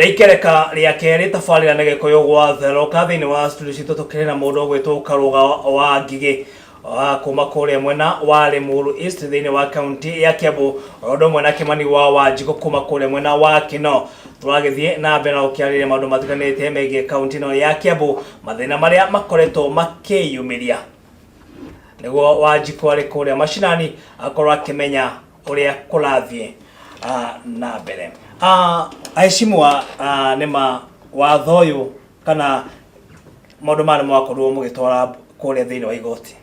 Nĩ ikereka rĩa kerĩ tabarĩra nĩ Gĩkũyũ gwa therũka. Thĩinĩ wa studio citũ tũkĩrĩ na mũndũ ũgwĩtwo Karũga wa Ngigĩ wa kuma kũrĩa mwena wa Limuru East thĩinĩ wa kaunti ya Kiambu, o ũndũ ũmwe na Kĩmani wa Wanjikũ kuma kũrĩa mwena wa Kino. Tũragĩthiĩ na mbere na gũkĩarĩrĩria maũndũ matiganĩte megiĩ kaunti ĩno ya Kiambu, mathĩna marĩa makoretwo makĩyumĩria, nĩguo Wanjikũ arĩ kũrĩa macinani akorwo akĩmenya ũrĩa kũrathiĩ na mbere. Aheshimiwa, nĩma watho ũyũ kana maũndũ maya nĩ mwakorirwo mũgĩtwara kũrĩa thĩinĩ wa igoti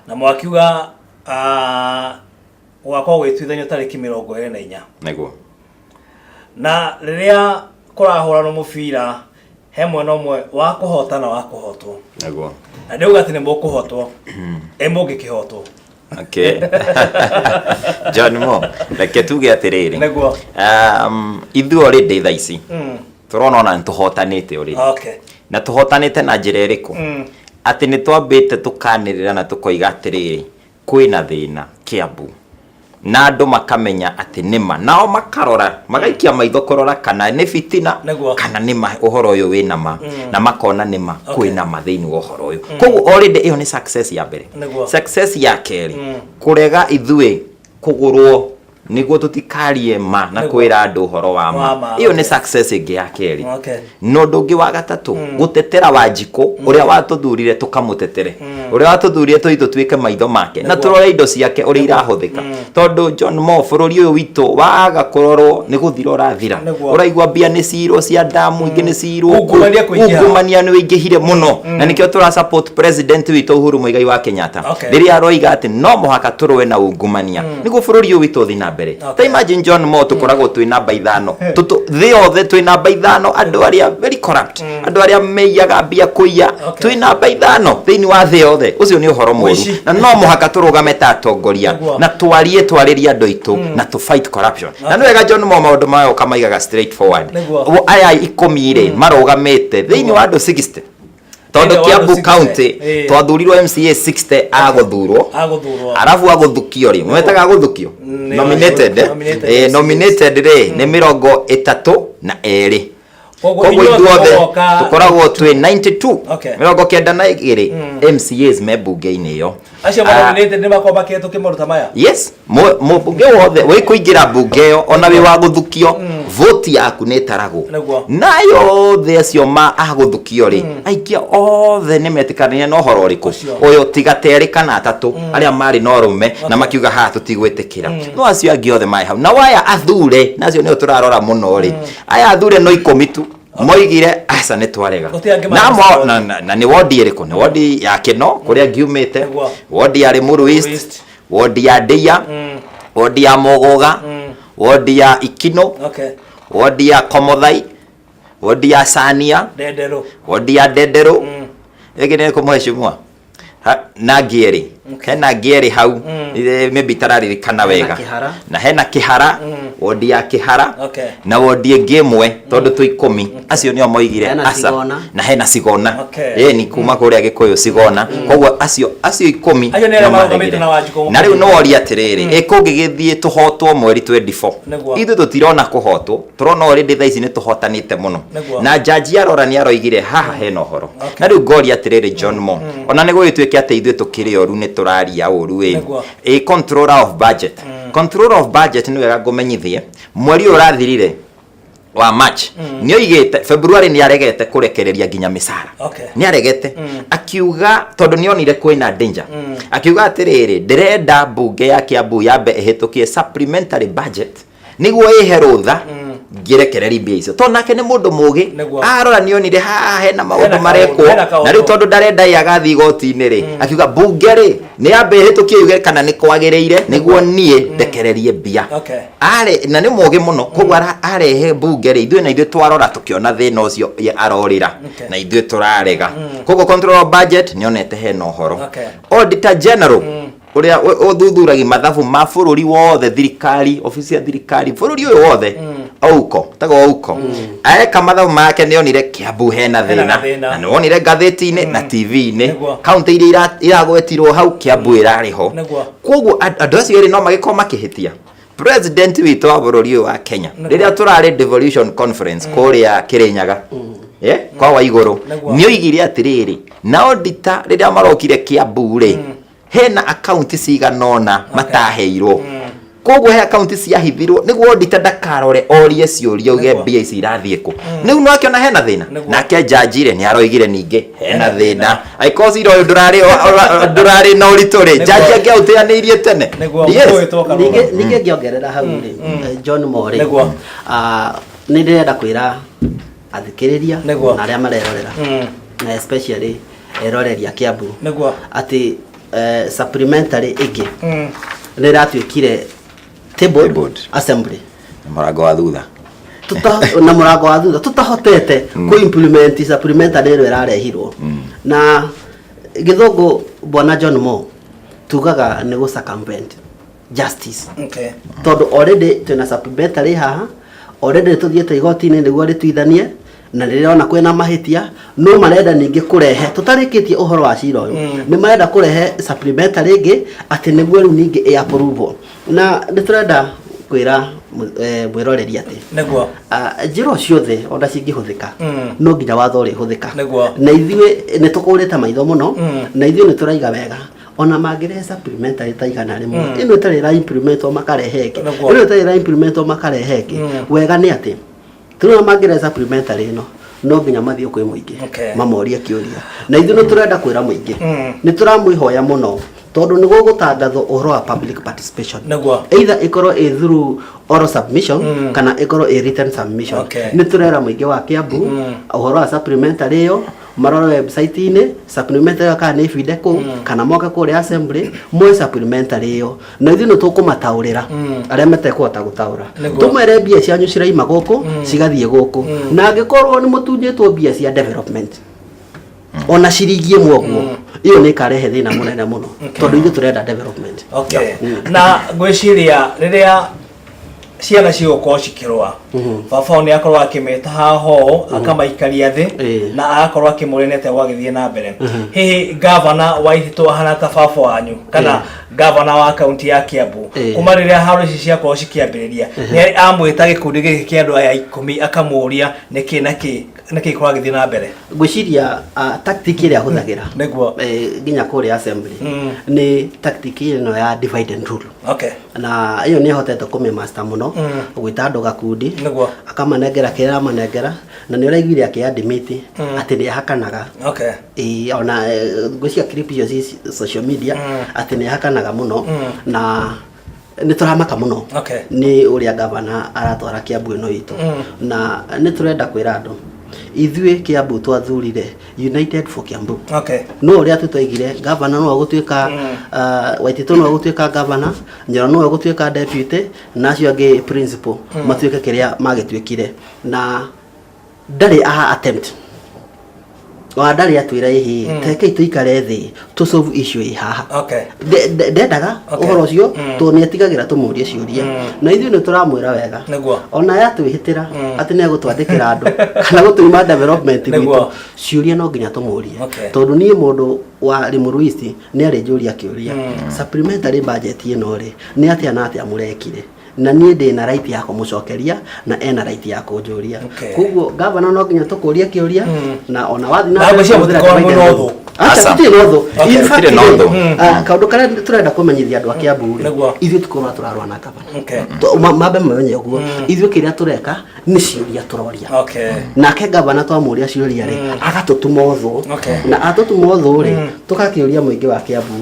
na mwakiuga gũgakorwo gwĩtuithanio tarĩki 24. Nĩguo. Na rĩrĩa kũrahũranwo mũbira, he mwena ũmwe wa kũhota na wa kũhotwo. Nĩguo. Na ndĩuga atĩ nĩ mũkũhotwo, ĩ mũngĩkĩhotwo? Okay, John Mo, reke tuge atĩrĩrĩ. Nĩguo. Ithuĩ already thaa ici tũrona ona nĩ tũhotanĩte already. Na tũhotanĩte na njĩra ĩrĩkũ? Atĩ nĩ twambĩte tũkanĩrĩra na tũkoiga atĩrĩrĩ, kwĩna thĩna Kiambu, na andũ makamenya atĩ nĩma, nao makarora, magaikia maitho kũrora kana nĩ bitina kana nĩma ũhoro ũyũ wĩna ma, na makona nĩma kwĩna ma thĩinĩ wa ũhoro ũyũ. Koguo already ĩyo nĩ success ya mbere. Success ya kerĩ, kũrega ithuĩ kũgũrwo nĩguo tũtikarie ma na kwĩra andũ ũhoro wa ma. Wa ma, Ĩyo nĩ success ĩngĩ ya kerĩ. Na ũndũ ũngĩ wa gatatũ, gũtetera Wanjikũ ũrĩa watũthurire, tũkamũtetere ũrĩa watũthurire tũthiĩ tũtuĩke maitho make na tũrore indo ciake ũrĩa irahũthĩka, tondũ John Mo, bũrũri ũyũ witũ waga kũrorwo nĩ gũthira ũrathira. Ũraigua mbia nĩ cirwo cia ndamu, ingĩ nĩ cirwo kũ. Ungumania kũingĩha. Ungumania nĩ ũingĩhire mũno, na nĩkĩo tũra support president witũ Uhuru Muigai wa Kenyatta rĩrĩa aroiga atĩ no mũhaka tũrũe na ungumania nĩguo bũrũri ũyũ witũ ũthiĩ na mbere. Ta imagine, John Mo, tũkoragwo twĩ namba 5 thĩ yothe, twĩ namba 5 andũ arĩa very corrupt, andũ arĩa meiyaga mbia kũiya. Twĩ namba 5 thĩinĩ wa thĩ yothe. Ũcio nĩ ũhoro mũru. Ũici. Na no mũhaka tũrũgame ta atongoria na twarie, twarĩrie andũ aitũ na tũ fight corruption. Na nĩ wega, John Mo, maũndũ maya ũkamaigaga straight forward. Aya 10 rĩ marũgamĩte thĩinĩ wa andũ 60, tondũ Thĩinĩ wa andũ Kiambu 60. County twathurirwo MCA 60 agũthurwo. Agũthurwo. Arabu agũthukio rĩ, mwetaga agũthukio? Nominated, eh? Nominated MCAs. Nominated rĩ nĩ 32. Koguo Koguo inyuothe ithuothe mũgoka tũkoragwo twĩ 92, 92 MCAs me mbunge-inĩ ĩyo. Acio manominated nĩ makorwo makĩhetũkia maũndũ ta maya? Yes, mũmbunge wothe wĩ kũingĩra mbunge ĩyo, ona wĩ wa gũthukio, voti yaku nĩ ĩtaragwo. Na yothe acio ma agũthukio rĩ, aikia othe nĩ metĩkanĩire na ũhoro ũrĩkũ? Ũcio. Ũyũ, tiga terĩ kana atatũ arĩa marĩ na ũrũme na makiuga haha tũtigwĩtĩkĩra. No acio angĩ othe marĩ hau na waya athure, na acio nĩo tũrarora mũno rĩ, aya athure no 10 tu moigire aca, nĩ twarega. Gũtirĩ angĩ Na marĩ na nĩ wondi ĩrĩkũ? Nĩ wondi ya Kĩno kũrĩa ngiumĩte, wondi ya Limuru East, East. Wondi ya Ndeia, wondi ya Mũgũga, wondi ya Ikino, wondi ya Komothai, wondi ya Sania, Ndenderũ. Wondi ya Ndenderũ ĩngĩ nĩ kũmũheshimua na ngĩerĩ, hena ngĩerĩ hau. Maybe itararirikana wega. Kĩhara. Na hena Kĩhara, wondi ya Kĩhara, na wondi ĩngĩ ĩmwe, tondũ twĩ 10. Acio nĩo moigire Hena aca. Sigona. Na hena Sigona. Ĩni kuma kũrĩa Gĩkũyũ Sigona. Koguo acio 10 Acio nĩ arĩa nĩo marũgamĩte maregire. na Wanjikũ. Na rĩu nĩ woria atĩrĩrĩ, ĩ kũngĩgĩthiĩ tũhotwo mweri 24? Ithuĩ tũtirona kũhotwo, tũrona already thaa ici nĩ tũhotanĩte mũno. Na jaji arora nĩ aroigire haha hena ũhoro. Na rĩu ngoria atĩrĩrĩ, John Mo, ona nĩ gũgĩtuĩke atĩ ithuĩ tũkĩrĩ oru, nĩ tũraria ũru ĩ. Ĩ controller of budget, controller of budget, nĩ wega ngũmenyithie, mweri ũyũ ũrathirire wa March nĩ oigĩte, February, nĩ aregete kũrekereria nginya mĩcara. Nĩ aregete akiuga tondũ nĩ onire kwĩna danger. Akiuga atĩrĩrĩ, ndĩrenda mbunge ya Kiambu yambe ĩhĩtũkie supplementary budget nĩguo ĩhe rũtha ngĩrekereria mbia icio, tondũ nake nĩ mũndũ mũgĩ. Arora nĩ onire haha hena maũndũ Hena kaũndũ, marekwo. Hena kaũndũ. Na rĩu tondũ ndarenda ĩ agathiĩ igoti-inĩ rĩ, akiuga mbunge rĩ nĩ yambe ĩhĩtũkie yuge kana nĩ kwagĩrĩire nĩguo niĩ ndekererie mbia. Arĩ na nĩ mũgĩ mũno, koguo arehe mbunge rĩ, ithuĩ na ithuĩ twarora tũkĩona thĩna ũcio ye arorĩra. Na ithuĩ tũrarega. Koguo control of budget nĩ onete hena ũhoro. Auditor general ũrĩa ũthuthuragia mathabu ma bũrũri wothe, thirikari, obici ya thirikari bũrũri ũyũ wothe, ouko tagwo ouko, eka mathabu make nĩ onire Kiambu hena Hena thĩna. gathĩna. Na nĩ wonire ngathĩti-inĩ na TV-inĩ, kaunti iria iragwetirwo hau, Kiambu ĩrarĩ ho. Koguo andũ acio erĩ no magĩkorwo makĩhĩtia. President witũ wa bũrũri ũyũ wa Kenya, rĩrĩa tũrarĩ devolution conference kũrĩa Kĩrĩnyaga, kwa Waigũrũ, nĩ oigire atĩrĩrĩ, na auditor rĩrĩa marokire Kiambu rĩ, hena akaunti cigana ũna mataheirwo. Koguo he akaunti ciahithirwo nĩguo auditor ndakarore orie ciũria uge mbia ici irathiĩ kũ. Rĩu no akĩona hena thĩna. Nake jaji rĩ, nĩ aroigire ningĩ hena thĩna. Angĩkorwo cira ũyũ ndũrarĩ na ũritũ rĩ, jaji angĩaũteanĩirie tene. Yes. Ningĩ ngĩongerera hau rĩ, John More, nĩ ndĩrenda kwĩra athikĩrĩria na arĩa marerorera, na especially eroreri a Kiambu, atĩ supplementary ĩngĩ nĩ ĩratuĩkire tabled Tabled. assembly. Mũrango wa thutha. Na mũrango wa thutha tutahotete kũ implement supplementary ĩrĩa ĩrarehirwo na gĩthũngũ. Bwana John Mo, tugaga nĩ gũ circumvent justice, tondũ already twĩna supplementary haha, already tũthiĩte igoti-inĩ nĩguo rĩtuithanie na rĩrona kwĩna mahĩtia, no marenda ningĩ kũrehe, tũtarĩkĩtie ũhoro wa cira ũyũ, nĩ marenda kũrehe supplementary ĩngĩ atĩ nĩguo rĩu ningĩ ĩ approve. Na nĩ tũrenda kwĩra mwĩroreri atĩ njĩra o ciothe ona cingĩhũthĩka, no nginya watho ũrĩhũthĩka. Na ithuĩ nĩ tũkũrĩte maitho mũno, na ithuĩ nĩ tũraiga wega, ona mangĩrehe supplementary ta 100, ĩno ĩtarĩ ĩra implementwo makarehe ĩngĩ, ĩno ĩtarĩ ĩra implementwo makarehe ĩngĩ, wega nĩ atĩ tũrona mangĩrehe supplementary ĩno, no nginya mathiĩ kwĩ mũingĩ mamorie kĩũria. Na ithuĩ nĩ tũrenda kwĩra mũingĩ, nĩ tũramwĩhoya mũno, tondũ nĩ gũgũtangathwo ũhoro wa public participation, either ĩkorwo ĩ through oral submission kana ĩkorwo ĩ written submission. Nĩ tũrera mũingĩ wa Kiambu ũhoro wa supplementary ĩyo, marore website-inĩ supplementary ĩyo kana nĩ ĩbinde kũu, kana moke kũrĩa assembly moe supplementary ĩyo, na ithuĩ nĩ tũkũmataũrĩra arĩa matekũhota gũtaũra, tũmere mbia cianyu ciraima gũkũ cigathiĩ gũkũ. Na angĩkorwo nĩ mũtunyĩtwo mbia cia development ona ciringi ĩmwe ũguo, ĩyo nĩ ĩkarehe thĩna mũnene mũno, tondũ ithuĩ tũrenda development. Okay. Na ngwĩciria rĩrĩa ciana cigũkorwo cikĩrũa, baba wao nĩ akorwo akĩmeta haha ũũ, akamaikaria thĩ na agakorwo akĩmũria nĩ atĩa gwagĩthiĩ na mbere. Hihi gavana wa Ititũ ahana ta baba wanyu, kana gavana wa kaunti ya Kiambu, kuma rĩrĩa haro ici ciakorwo cikĩambĩrĩria, nĩ arĩ amwĩta gĩkundi gĩkĩ kĩa andũ aya 10 akamũria nĩkĩ na kĩ nĩkĩ kũragĩthiĩ na mbere? Ngwĩciria tactic ĩrĩa ahũthagĩra nginya kũrĩa assembly nĩ tactic ĩno ya divide and rule, na ĩyo nĩ ahotete kũmĩ master mũno, gwĩta andũ gakundi, akamanengera kĩrĩa aramanengera, na nĩ ũraiguire akĩ admit atĩ nĩ ahakanaga. Ĩĩ, ona ngwĩciria clip icio ci social media, atĩ nĩ ahakanaga mũno, na nĩ tũramaka mũno nĩ ũrĩa gavana aratwara Kiambu ĩno itũ. Na nĩ tũrenda kwĩra andũ, ithuĩ Kiambu twathurire United for Kiambu. No ũrĩa tu twaigire, gavana no agũtuĩka, Waititũ no agũtuĩka gavana, Nyoro no agũtuĩka deputy, na acio angĩ principal matuĩke kĩrĩa magĩtuĩkire, na ndarĩ a attempt ona ndarĩ atwĩra ĩhĩ, rekei tũikare thĩ tũ solve issue ĩ haha. Ndendaga ũhoro ũcio, tondũ nĩ etigagĩra tũmũrie ciũria, na ithuĩ nĩ tũramwĩra wega, ona yatwĩhĩtĩra atĩ nĩ egũtwandĩkĩra andũ kana gũtũima development gwitũ, ciũria no nginya tũmũrie. Tondũ niĩ mũndũ wa Limuru East nĩ arĩ njũria kĩũria, supplementary budget ĩno rĩ, nĩ atĩa na atĩa mũrekire? Na niĩ ndĩ na right ya kũmũcokeria, na ena right ya kũnjũria. Koguo gavana no nginya tũkũrie kĩũria, na ona wathiĩ na Na mbere ngwĩciria kũhũthĩra mũtikorwo divide mwĩna and ũthũ. rule. Aca, Aca. tũtirĩ na ũthũ. In fact, Tũtirĩ na ũthũ. Kaũndũ karĩa tũrenda kũmenyithia andũ a Kiambu rĩ, ithuĩ tũkorwo tũrarũa na gavana. Mambe mamenye ũguo, ithuĩ kĩrĩa tũreka nĩ ciũria tũroria. Nake gavana twamũria ciũria rĩ, agatũtuma ũthũ. Na atũtuma ũthũ rĩ, tũgakĩũria mũingĩ wa Kiambu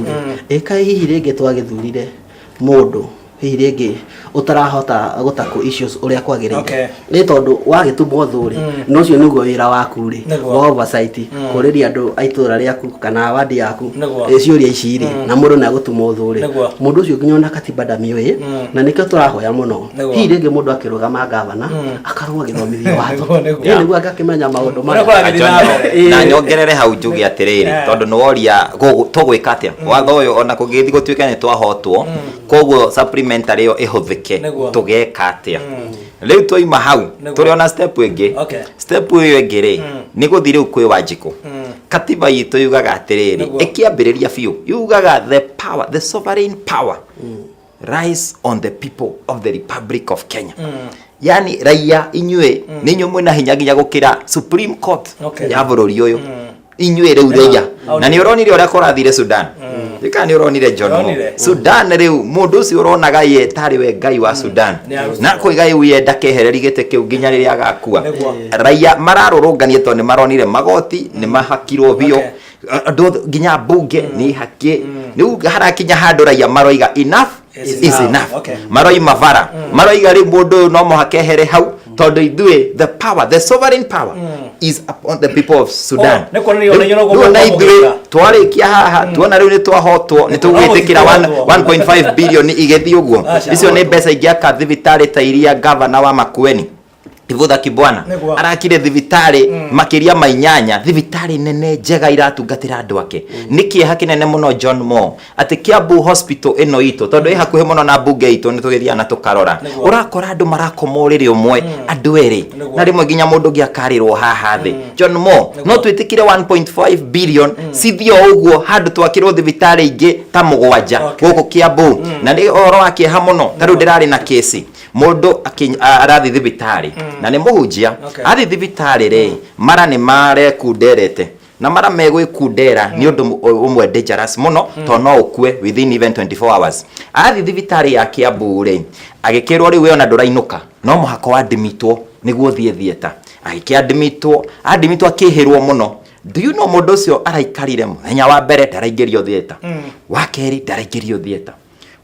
rĩ, ĩkaĩ hihi rĩngĩ twagĩthurire mũndũ hihi rĩngĩ ũtarahota gũtakũ issues ũrĩa kwagĩrĩire? Nĩ tondũ wagĩtumwo ũthũ rĩ, na ũcio nĩguo wĩra waku rĩ, wa oversight, kũrĩria andũ a itũra rĩaku kana wadi yaku ciũria ici rĩ, na mũndũ nĩ agũtuma ũthũ rĩ, mũndũ ũcio nginya ona katiba ndamĩũĩ. Na nĩkĩo tũrahoya mũno, hihi rĩngĩ mũndũ akĩrũgama gavana akarwo agĩthomithio watho. Ĩ, nĩguo agakĩmenya maũndũ Ũrĩa maya. kũragĩthiĩ na mbere. Na nyongerere hau njuge atĩrĩrĩ, tondũ nĩ woria tũgwĩka atĩa watho ũyũ ona kũngĩthiĩ gũtuĩke nĩ twahotwo, koguo supplementary ĩyo ĩhũthĩke, tũgeka atĩa rĩu twaima hau? Tũrĩ ona step ĩngĩ. Step ĩyo ĩngĩ rĩ, nĩ gũthiĩ rĩu kwĩ Wanjikũ. Katiba itũ yugaga atĩrĩrĩ, ĩkĩambĩrĩria biũ yugaga the power, the sovereign power. Rise on the people of the Republic of Kenya. Yani raia inyuĩ nĩ inyuĩ mwĩna hinya nginya gũkĩra Supreme Court ya bũrũri ũyũ. Inyuĩ rĩu raia. Hau Na nĩ ũronire ũrĩa kũrathire Sudan. Kana nĩ ũronire John Mo. Ndĩronire. Sudan rĩu mũndũ ũcio ũronaga ye tarĩ we Ngai wa Sudan. Nĩ arutwo. Na koiga rĩu ye ndakehereri gĩtĩ kĩu nginya rĩrĩa agakua. Nĩguo. Raia mararũrũngania tondũ nĩ maronire magoti nĩ mahakirwo biũ. Andũ othe nginya mbunge nĩ hakie. Rĩu harakinya handũ raia maroiga enough Is is enough. enough. Maroima bara. Maroiga rĩu mũndũ ũyũ no mũhaka ehere hau tondũ ithuĩ the power, the sovereign power is upon the people of Sudan. Oh, nĩ kuonania ona Rĩu- inyuĩ noguo rĩu ona mũgũka ithuĩ mũgĩka. twarĩkia haha tuona rĩu nĩ twahotwo nĩ tũgwĩtĩkĩra Mũtingĩhotwo. 1.5 billion igĩthiĩ ũguo. Aca. Icio nĩ mbeca ingĩaka thibitarĩ ta iria gavana wa Makueni Kivutha Kibwana arakire thibitarĩ makĩria ma inyanya, thibitarĩ nene njega iratungatĩra andũ ake. Nĩ kĩeha kĩnene mũno John Moore atĩ Kiambu Hospital ĩno itũ, tondũ ĩ hakuhĩ mũno na mbunge itũ, nĩ tũgĩthiaga na tũkarora, ũrakora andũ marakoma ũrĩrĩ ũmwe andũ erĩ, na rĩmwe nginya mũndũ ũngĩ akarĩrwo haha thĩ. John Moore, no twĩtĩkire 1.5 billion cithiĩ o ũguo handũ twakĩrwo thibitarĩ ingĩ ta mũgwanja gũkũ Kiambu? Na nĩ ũhoro wa kĩeha mũno. Ta rĩu ndĩrarĩ na kesi mũndũ arathiĩ thibitarĩ na nĩ mũhunjia. Athiĩ thibitarĩ rĩ, mara nĩ marekunderete na mara megwĩkundera nĩ ũndũ ũmwe dangerous mũno, tondũ no ũkue within even 24 hours. Athiĩ thibitarĩ ya Kiambu rĩ, agĩkĩrwo rĩu we ona ndũrainũka, no mũhaka wandĩmitwo nĩguo ũthiĩ theatre. Agĩkĩandĩmitwo, andĩmitwo akĩhĩrwo mũno. Do you know mũndũ ũcio araikarire mũthenya wa mbere ndaraingĩrio theatre, wa kerĩ ndaraingĩrio theatre,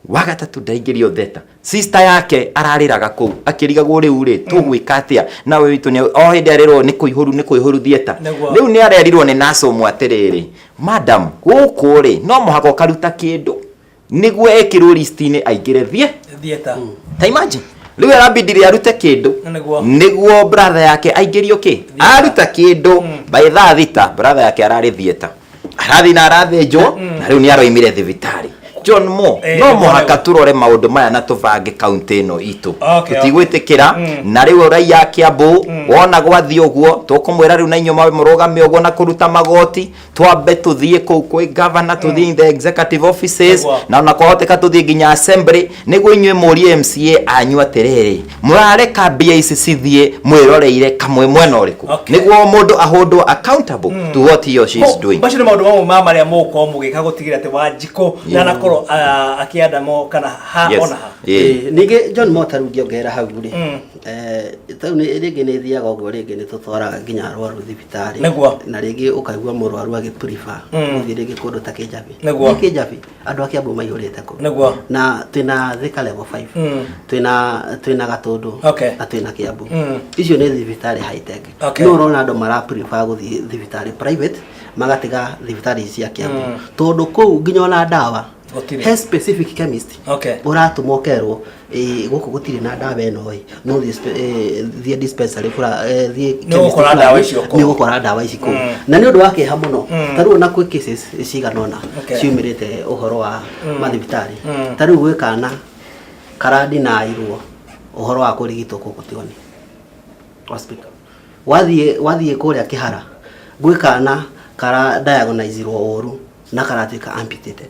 wa gatatũ ndaingĩrio theatre. Sister yake ararĩraga kũu akĩrigagwo rĩu rĩ tũgwĩka atĩa nawe witũ nĩ o hĩndĩ arĩrwo nĩ kũihũru, nĩ kũihũru theatre. Rĩu nĩ arerirwo nĩ nurse ũmwe atĩrĩrĩ, "Madam, gũkũ rĩ no mũhaka ũkaruta kĩndũ nĩguo ekĩrwo list-inĩ aingĩre thie Theatre. Ta imagine, rĩu arabindire arute kĩndũ nĩguo brother yake aingĩrio kĩ. Aruta kĩndũ by thaa 6, brother yake ararĩ theatre, arathiĩ na arathĩnjwo, na rĩu nĩ aroimire thibitarĩ. John Mo, no mũhaka tũrore maũndũ maya na tũbange kaunti ĩno itũ. Tũtigwĩtĩkĩra. Na rĩu raia a Kiambu, wona gwathiĩ ũguo, tũkũmwĩra rĩu na inyuĩ mũrũgame ũguo na kũruta magoti, twambe tũthiĩ kũu kwĩ governor, tũthiĩ in the executive offices, na ona kwahoteka tũthiĩ nginya assembly, nĩguo inyuĩ mũrie MCA anyu atĩrĩrĩ, mũrareka mbia ici cithiĩ mwĩroreire kamwe mwena ũrĩkũ? Nĩguo mũndũ ahũndwo accountable to what he or she is doing. Macio nĩ maũndũ mamwe ma marĩa mũgũkorwo mũgĩka gũtigĩrĩra atĩ Wanjikũ ndanakorwo akĩandamwo kana ha ona ha. Ningĩ John Mo, ta rĩu ngĩongerera hau rĩ, tarĩu rĩngĩ nĩ thiaga ũguo, rĩngĩ nĩ tũtwaraga nginya arwaru thibitarĩ na rĩngĩ ũkaigua mũrwaru agĩ prefer gũthiĩ rĩngĩ kũndũ ta Kĩnjabi. Nĩ Kĩnjabi andũ a Kiambu maihũrĩte kũu. Na twĩna Thika level 5, twĩna Gatũndũ, na twĩna Kiambu. Icio nĩ thibitarĩ high tech. No ũrona andũ mara prefer gũthiĩ thibitarĩ private, magatiga thibitarĩ ici cia Kiambu, tondũ kũu nginya ona ndawa Gũtirĩ. He specific chemist ũratũma ũkerwo, "Gũkũ gũtirĩ na ndawa ĩno ĩ, no thiĩ thiĩ dispensary thiĩ Nĩ chemist ũgũkora fulani, ndawa icio kũu." Nĩ ũgũkora ndawa ici kũu. Na nĩ ũndũ wa kĩeha mũno, ta rĩu ona kwĩ cases cigana ũna ciumĩrĩte ũhoro wa mathibitarĩ. Ta rĩu gwĩ kana karadinairwo ũhoro wa kũrigitwo gũkũ Tigoni Hospital. Wathiĩ kũrĩa Kĩhara, gwĩ kana kara diagnosirwo ũru na karatuĩka amputated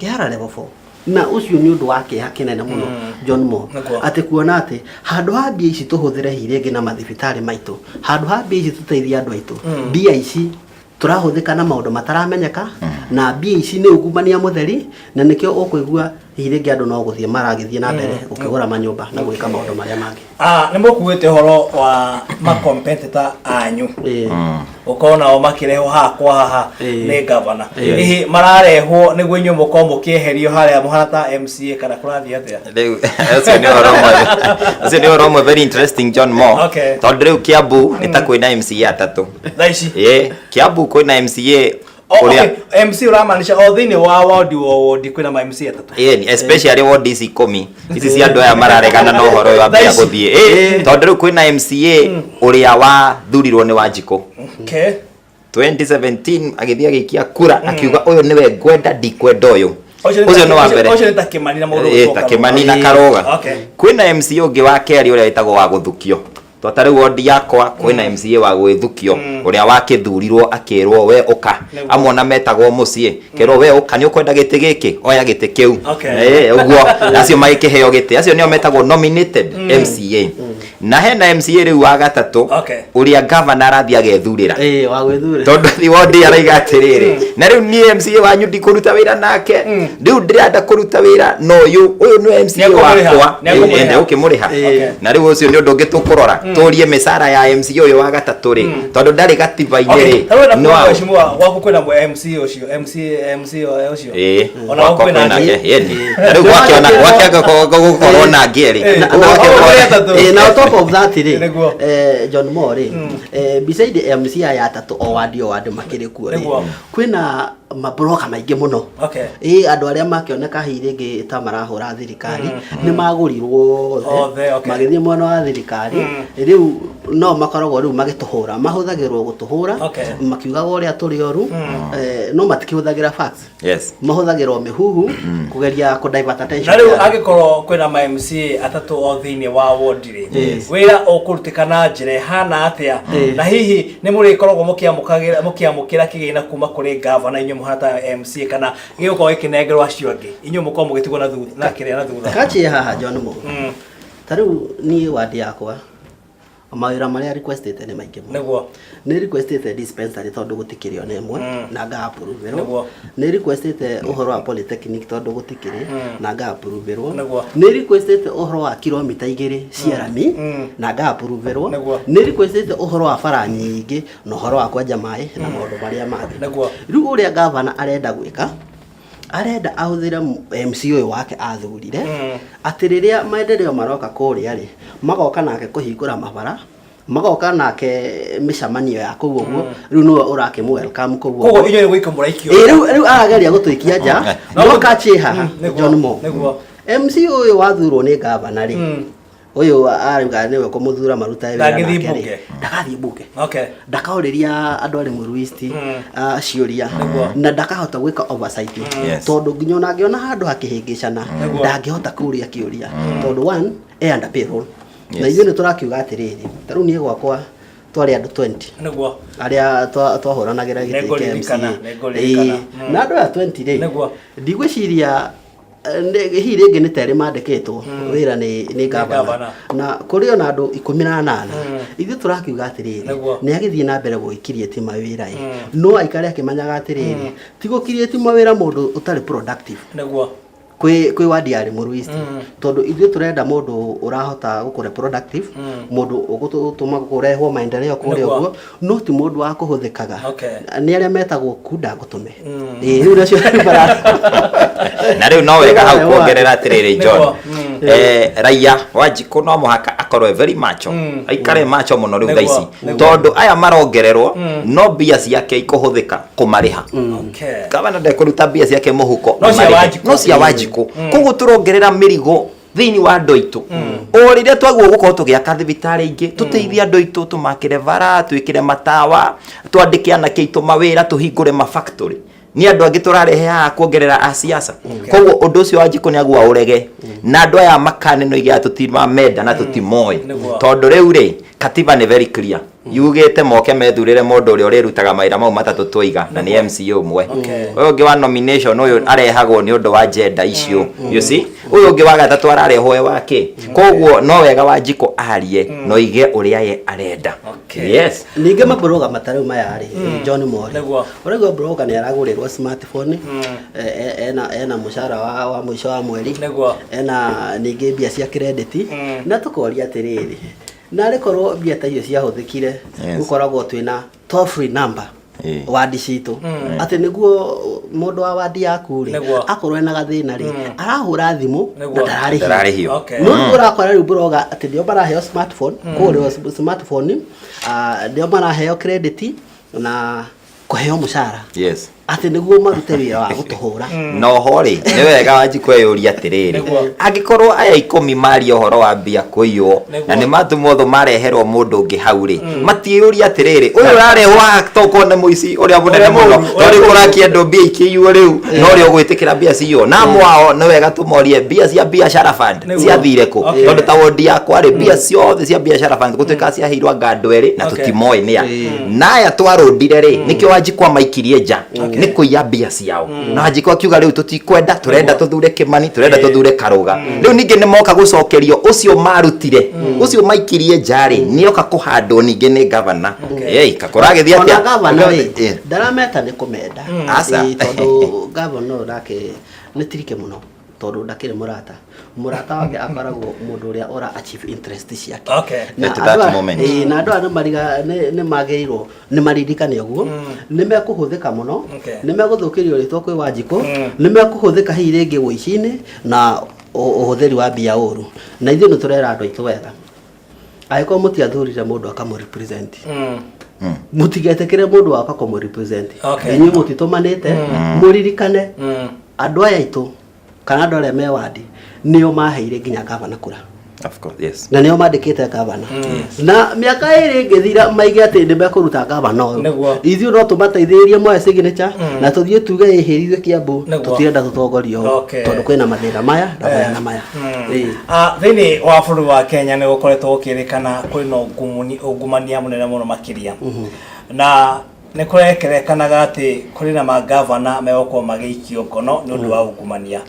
Kĩhara level 4. Na ũcio nĩ ũndũ wa kĩeha kĩnene mũno, John Mo, atĩ kuona atĩ handũ ha mbia ici tũhũthĩre hihi rĩngĩ na mathibitarĩ maitũ, handũ ha mbia ici tũteithie andũ aitũ, mbia ici tũrahũthĩka na maũndũ mataramenyeka, na mbia ici nĩ ungumania mũtheri. Na nĩkĩo ũkũigua hihi rĩngĩ andũ no gũthiĩ maragĩthiĩ na mbere gũkĩgũra manyũmba na gwĩka maũndũ marĩa mangĩ. Ah, nĩ mũkuĩte ũhoro wa makompetita anyu gũkorwo nao makĩrehwo haha kwa haha nĩ gavana. Hihi mararehwo nĩguo inyuĩ mũkorwo mũkĩeherio harĩa mũhana ta MCA, kana kũrathiĩ atĩa? Rĩu ũcio nĩ ũhoro ũmwe very interesting, John Mo, tondũ rĩu Kiambu nĩ ta kwĩna MCA atatũ thaa ici. Ĩĩ, Kiambu kwĩna MCA Oh, ũrĩa okay. MC ũramaanisha o thĩinĩ wa wodi, o wodi kwĩna ma MC atatũ? Ĩĩ, especially wodi ici 10 ici cia andũ aya mararegana na ũhoro ũyũ Thaa ambia ici. gũthiĩ. Ĩĩ, tondũ rĩu kwĩna MCA ũrĩa wathurirwo nĩ Wanjikũ 2017, agĩthiĩ agĩikia kura akiuga, "Ũyũ nĩwe ngwenda, ndikwenda ũyũ." Ũcio nĩ wa mbere. Ũcio nĩ ta Kĩmani na mũndũ Ĩĩ, ũgwĩtwo ta Karũga. Kĩmani na Karũga. Kwĩna MC ũngĩ wa kerĩ ũrĩa wĩtagwo wa gũthukio. To ta rĩu wodi yakwa kwĩna MCA wa gwĩthukio ũrĩa wakĩthurirwo akĩrwo we ũka. Amwe ona metagwo mũciĩ kerwo we ũka nĩ ũkwenda gĩtĩ gĩkĩ oya gĩtĩ kĩu. Ũguo acio magĩkĩheo gĩtĩ acio nĩo metagwo nominated MCA. Na hena MCA rĩu wa gatatũ ũrĩa gavana arathiĩ agethurĩra. Ĩĩ, wa gwĩthurĩra. Tondũ thi wodi araiga atĩrĩrĩ, na rĩu niĩ MCA wanyu ndikũruta wĩra nake, rĩu ndĩrenda kũruta wĩra na ũyũ, ũyũ nĩwe MCA Nĩekũmũrĩha. wakwa. Nĩekũmũrĩha. Ĩĩ, nĩegũkĩmũrĩha. Na rĩu ũcio nĩ ũndũ ũngĩ tũkũrora, tũrie mĩcara ya MCA ũyũ wa gatatũ rĩ, tondũ ndarĩ gatiba-inĩ rĩ, Ta rĩu nĩ wa ũ? mheshimiwa gwaku kwĩna MC ũcio, MC MC ũcio. Ĩĩ, Ona gwakwa kwĩna kwĩna angĩ. nake, ĩni. Na rĩu gwake ona gwake gũkorwo na angĩ erĩ. Gwake Ũrĩa atatũ. Na on top of that rĩ, Nĩguo. John Moore rĩ, beside MC aya atatũ o wadi o wadi makĩrĩ kuo rĩ, Nĩguo. kwĩna mabroka maingĩ mũno. Ĩ andũ arĩa makĩoneka hihi rĩngĩ ta marahũra thirikari nĩ magũrirwo Othe, othe magĩthiĩ mwena wa thirikari. Rĩu no makoragwo rĩu magĩtũhũra, mahũthagĩrwo gũtũhũra makiugaga ũrĩa tũrĩ oru, no matikĩhũthagĩra facts. Mahũthagĩrwo mĩhuhu kũgeria kũ divert attention. Na rĩu angĩkorwo kwĩna ma MC atatũ o thĩinĩ wa ward rĩ, wĩra ũkũrutĩka na njĩra ĩhana atĩa? Na hihi nĩ mũrĩkoragwo mũkĩamũkagĩra mũkĩamũkĩra kĩgĩna kuma kũrĩ gavana inyuĩ mũhana ta MC, kana gĩgũkorwo gĩkĩnengerwo acio angĩ, inyuĩ mũkorwo mũgĩtigwo na thutha na kĩrĩa na thutha? Kanjie haha John Mo. Ta rĩu niĩ wadi yakwa mawĩra marĩa requestĩte nĩ maingĩ mũno. Nĩ requestĩte dispensary tondũ gũtikĩrĩ ona ĩmwe na nga approverwo. Nĩ requestĩte ũhoro wa polytechnic tondũ gũtikĩrĩ na nga approverwo. Nĩ requestĩte ũhoro wa kilomita 2 cia rami na nga approverwo. Nĩ requestĩte ũhoro wa bara nyingĩ na ũhoro wa kwenja maĩ na maũndũ marĩa mangĩ. Rĩu ũrĩa gavana arenda gwĩka, arenda ahũthĩre MC ũyũ wake athurire, atĩ rĩrĩa maendeleo maroka kũrĩa rĩ, magoka nake kũhingũra mabara, magoka nake mĩcemanio ya kũu ũguo, rĩu nĩwe ũrakĩmũ welcome kũu ũguo. Koguo inyuĩ nĩ gũikio mũraikio. Ĩĩ, rĩu arageria gũtũikia nja, no kachie haha, John Mo. MC ũyũ wathurwo nĩ gavana rĩ, ũyũ arauga nĩwe kũmũthura marutage wĩra Ndangĩthiĩ nake rĩ, mbunge. ndagathiĩ mbunge. Ndakaũrĩria andũ a Limuru East, ciũria, na ndakahota gwĩka oversight. Tondũ nginya ona angĩona handũ hakĩhĩngĩcana, ndangĩhota kũũria kĩũria. Tondũ one, e under payroll. Na ithuĩ nĩ tũrakiuga atĩrĩrĩ, ta rĩu niĩ gwakwa twarĩ andũ 20. Arĩa twahũranagĩra gĩtĩ kĩa Nĩngũririkana, MCA. nĩngũririkana. Ĩĩ. Na andũ aya 20 rĩ, ndigwĩciria hihi rĩngĩ nĩ terĩ mandĩkĩtwo wĩra nĩ gavana. Gavana. Na kũrĩ ona andũ 18. Ithuĩ tũrakiuga atĩrĩrĩ, nĩ agĩthiĩ na mbere gũgĩkiriĩti mawĩra ĩ, no aikare akĩmenyaga atĩrĩrĩ, ti gũkiriĩti mawĩra mũndũ ũtarĩ productive. Kwĩ wadi ya Limuru East. Tondũ ithuĩ tũrenda mũndũ ũrahota gũkũre productive, mũndũ ũgũtũma kũrehwo maendeleo kũrĩa ũguo, no ti mũndũ wa kũhũthĩkaga. Nĩ arĩa metagwo kunda ngũtũme. Ĩĩ, rĩu nacio Na rĩu no wega hau kuongerera atĩrĩrĩ John. Raia Wanjikũ no mũhaka akorwo very macho. Aikare macho mũno rĩu thaa ici. Tondũ aya marongererwo no mbia ciake ikũhũthĩka kũmarĩha. Gavana ndekũruta mbia ciake mũhuko No cia amarĩhe. Wanjikũ. No cia Wanjikũ. Koguo tũrongerera mĩrigo thĩinĩ wa andũ aitũ. O rĩrĩa twagwo gũkorwo tũgĩaka thibitarĩ ingĩ, tũteithie andũ aitũ, tũmakĩre bara, twĩkĩre matawa, twandĩke anake aitũ mawĩra, tũhingũre ma factory. Nĩ andũ angĩ tũrarehe haha kuongerera a siasa. Koguo ũndũ ũcio Wanjikũ nĩ agua ũrege. Na andũ aya makane no igea tũtimamenda na tũtimoĩ. Tondũ rĩu rĩ, katiba nĩ very clear. Yugĩte moke methurĩre mũndũ ũrĩa ũrĩrutaga mawĩra mau matatũ twaiga, na nĩ MCA ũmwe. Ũyũ ũngĩ wa nomination ũyũ arehagwo nĩ ũndũ wa gender issue. You see? Ũyũ ũngĩ wa gatatũ ararehwo e wa kĩ? Koguo no wega Wanjikũ arie na oige ũrĩa ye arenda. Yes. Ningĩ mabroga mata rĩu maya rĩ, John Mori. Ũraigua broga nĩ aragũrĩrwo smartphone, ena mũcara wa mũico wa mweri, ena ningĩ mbia cia credit, na tũkoria atĩrĩrĩ, narĩ korwo mbia ta icio ciahũthĩkire, gũkoragwo twĩna toll free number wadi citũ, atĩ nĩguo mũndũ wa wadi yaku rĩ, akorwo ena gathĩna rĩ, arahũra thimũ na ndararĩhio. Ndararĩhio. No rĩu ũrakora rĩu broga atĩ nĩo maraheo smartphone, kũgũrĩrwo smartphone, nĩo maraheo credit na kũheo mũcara. Atĩ nĩguo marute wĩra wa gũtũhũra. Na oho rĩ, nĩ wega wanji kweyũria atĩrĩrĩ, angĩkorwo aya 10 maria ũhoro wa mbia kũiywo na nĩ matũmwo thũ mareherwo mũndũ ũngĩ hau rĩ, matiĩyũria atĩrĩrĩ, ũyũ ũrarehwo haha tokorwo nĩ mũici ũrĩa mũnene Ũrĩa mũno, mũũru, tondũ rĩu ũrĩa mũũru. kũrakĩendwo mbia ikĩiywo rĩu, no ũrĩa ũgwĩtĩkĩra mbia ciywo. Na amwe ao nĩ wega tũmorie mbia cia biacara fund ciathire kũ, tondũ ta wondi yakwa rĩ, mbia ciothe cia biacara fund gũtuĩka ciaheirwo anga andũ erĩ na tũtimoĩ nĩa. Na aya twarũndire rĩ, nĩkĩo Wanjikũ amaikirie nja, nĩ kũiya mbia ciao. Na Wanjikũ akiuga rĩu tũtikwenda, tũrenda tũthure Kĩmani, tũrenda tũthure Karũga. Rĩu ningĩ nĩ moka gũcokerio ũcio marutire, ũcio maikirie nja rĩ, nĩoka kũhandwo ningĩ nĩ gavana. Ei, kũragĩthiĩ Ona atĩa? gavana rĩ, ndarameta nĩ kũmenda. Aca. Ĩĩ, tondũ gavana ũyũ nake nĩ tirike mũno, tondũ ndakĩrĩ mũrata. Mũrata wake akoragwo mũndũ ũrĩa ũra achieve interest ciake. Na At that andũ aya- moment. Ĩĩ, na andũ aya nĩ magĩrĩirwo nĩ maririkane ũguo, nĩ mekũhũthĩka mũno, nĩ megũthũkĩrio rĩtwa kwĩ Wanjikũ, nĩ mekũhũthĩka hihi rĩngĩ ũici-inĩ na ũhũthĩri wa mbia ũru. Na ithuĩ nĩ tũrera andũ aitũ wega, angĩkorwo mũtiathurire mũndũ akamũ represent, mũtigetĩkĩre mũndũ waka kũmũ represent. Inyuĩ mũtitũmanĩte, mũririkane andũ aya aitũ kana andũ arĩa me wandi nĩo maheire nginya gavana kura. Of course, yes. Na nĩo mandĩkĩte gavana, na mĩaka 2 ĩngĩthira maige atĩ nĩ mekũruta gavana ũyũ, ithuĩ no tũmateithĩrĩrie moe signature na tũthiĩ tuge ĩhĩrithio Kiambu, tũtirenda tũtongorio ũũ, tondũ kwĩna mathĩna maya na maya na maya. Ĩĩ. Thĩinĩ wa bũrũri wa Kenya nĩ gũkoretwo gũkĩrĩkana kwĩna ungumania mũnene mũno makĩria, na nĩ kũrekerekanaga atĩ kũrĩ na mangavana megũkorwo magĩikio ngono nĩ ũndũ wa ungumania,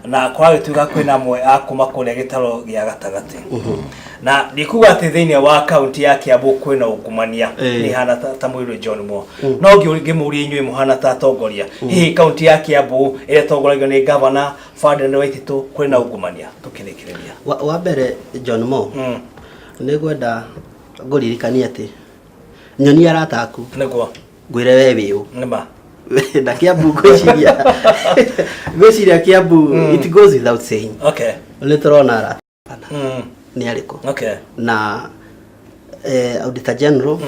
na kũragĩtuĩka kwĩna amwe a kuma kũrĩa gĩtaro gĩa gatagatĩ, na ndikuga atĩ thĩinĩ wa kaunti ya Kiambu kwĩna ungumania nĩ hana ta mũirũ John Mo, no ngĩmũria inyuĩ mũhana ta atongoria, hihi kaunti ya Kiambu ĩrĩa ĩtongoragio nĩ gavana Ferdinand Waititu kwĩna ungumania? Tũkĩrĩkĩrĩria. Wa mbere John Mo, nĩ ngwenda ngũririkanie atĩ nyonia arata aku ngwĩre we wĩ ũ. Nĩma. Na Kiambu ngwĩciria Kiambu, it goes without saying, nĩ tũrona arata nĩ arĩkũ. Na Auditor General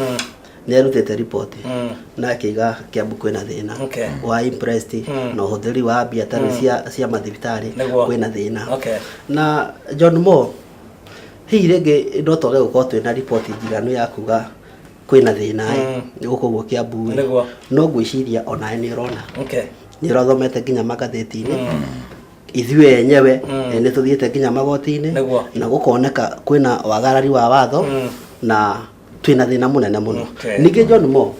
nĩ arutĩte riboti na akĩiga Kiambu kwĩna thĩna wa imprest na ũhũthĩri wa mbia tarĩ cia mathibitarĩ, kwĩna thĩna. Na John Mo, hihi rĩngĩ no twage gũkorwo twĩna riboti njiganu ya kuga kwĩna thĩna ĩ gũkũ ũguo Kiambu ĩ, no ngwĩciria onawe nĩ ũrona, nĩ ũrathomete nginya magathĩti-inĩ, ithuĩ enyewe nĩ tũthiĩte nginya magoti-inĩ na gũkoneka kwĩna wagarari wa watho na twĩna thĩna mũnene mũno. Ningĩ John Mo,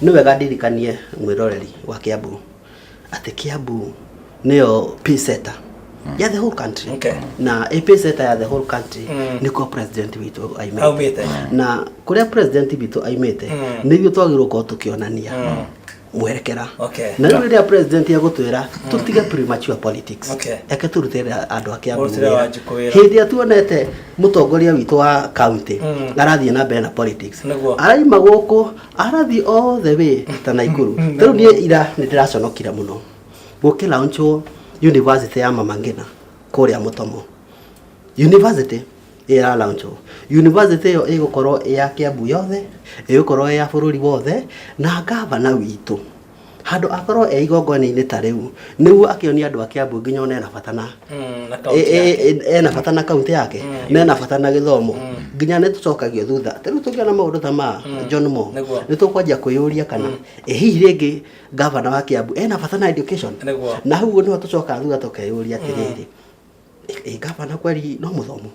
nĩ wega ndirikanie mwĩroreri wa Kiambu atĩ Kiambu nĩyo pace setter ya the whole country. Na ĩ pace setter ya the whole country, nĩkuo president witũ aimĩte. Aumĩte. Na kũrĩa president witũ aimĩte, nĩguo twagĩrĩirwo gũkorwo tũkĩonania mwerekera. Na rĩu rĩrĩa president egũtwĩra tũtige premature politics, eke tũrutĩre andũ a Kiambu Mũrutĩre wĩra. Wanjikũ wĩra. Hĩndĩ ĩrĩa tuonete mũtongoria witũ wa county arathiĩ na mbere na politics, araima gũkũ arathiĩ all the way ta Naikuru. Rĩu niĩ ira nĩ ndĩraconokire mũno gũkĩ launchwo university ya Mama Ngina kũrĩa Mũtomo. University ĩra launchwo, university ĩyo ĩgũkorwo ĩ ya Kiambu yothe, ĩgũkorwo ĩ ya bũrũri wothe, na gavana witũ handũ akorwo e igongona-inĩ ta rĩu nĩguo akĩonia andũ a Kiambu nginya ona ena bata na Na kaunti yake. Ena bata na kaunti yake, na ena bata na gĩthomo. Nginya nĩ tũcokagio thutha ta rĩu tũngĩona maũndũ ta ma John Mo, nĩ tũkwanjia kwĩyũria kana ĩ hihi rĩngĩ gavana wa Kiambu ena bata na education. Na hau ũguo nĩho tũcokaga thutha tũkeyũria atĩrĩrĩ, ĩ gavana kweri no mũthomu?